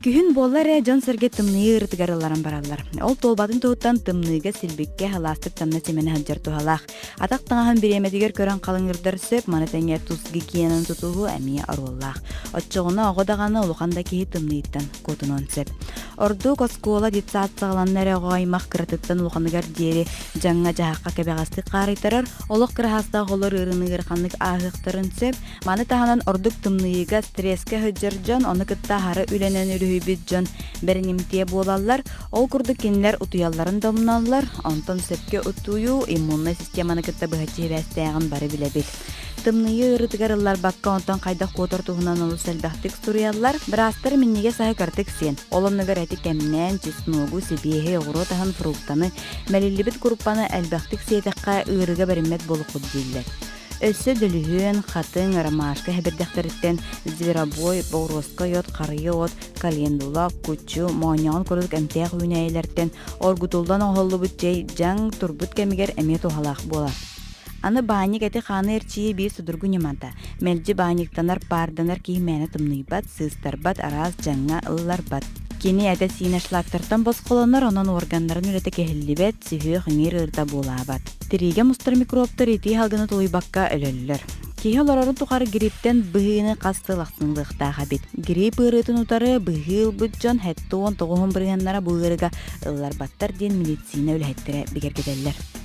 Күһүн буолла эрэ дьон-сэргэ тымныы ыарытыгар ылларан бараллар. Ол туолбатын туһуттан тымныыга силбиккэ халаастык тамна симэнэ сылдьар туһалаах. Атах таҥаһын бириэмэтигэр көрөн халыҥырдар сөп, маны тэҥэ тус гигиенаны тутуһуу эмиэ оруоллаах. Оччоҕуна оҕо даҕаны улахан да киһи тымныйыттан куотунуон сөп. Ордук оскуола, детсад саҕаланна эрэ оҕо аймах кыратыттан улаханыгар диэри дьаҥҥа-дьаһахха кэбэҕэстик хаарыйтарар, олох кыраһаастаах олор ыарыыны ыараханнык ааһыахтарын сөп. Маны таһынан ордук тымныйыыга, стресскэ сылдьар дьон, ону кытта аһары үлэнэн үлүһүйбүт дьон бэринимтиэ буолаллар. Ол курдук кинилэр утуйалларын да умналлар, онтон сөпкө утуйуу иммуннай системаны кытта быһаччы сибээстээҕин бары билэбит. Тымныйыы ыарыытыгар ылларбакка онтон хайдах куотар туһунан олус элбэхтик суруйаллар. Быраастар минньигэс аһы кыратык сиэн, ол оннугар эти кэмнээн, чесногу, сибиэһэй оҕуруот аһын, фруктаны, мэлиллибит куруппаны элбэхтик сиэтэххэ ыарыыга бэриммэт буолуоххут дииллэр. Өссө дөлүһүөн, хатыҥ, ромашка сэбирдэхтэриттэн зверобой, боҕуруоска йод, харыйа от, календула, кучу, моонньоҕон курдук эмтээх үүнээйилэртэн оргутуллан оҥоһуллубут чэй дьаҥ турбут кэмигэр эмиэ туһалаах буолар. Аны баанньык эти-хааны эрчийии биир судургу ньымата. Мэлдьи баанньыктанар, паарданар киһи мээнэ тымныйбат, сыыстарбат, араас дьаҥҥа ылларбат. Кини этэ-сиинэ шлактартан босхолонор, онон уорганнарын үлэтэ кэһиллибэт, сүһүөх иҥиир ыарыыта буолаабат. Тириигэ мустар микробтар итии салгыны тулуйбакка өлөллөр. Киһи олорорун тухары грипптэн быһыыны хас сыл ахсын ылыахтаах эбит. Грипп ыарыытын утары быһыы ылбыт дьон 79 бырыһыаннара бу ыарыыга ылларбаттар диэн медицина үлэһиттэрэ бигэргэтэллэр.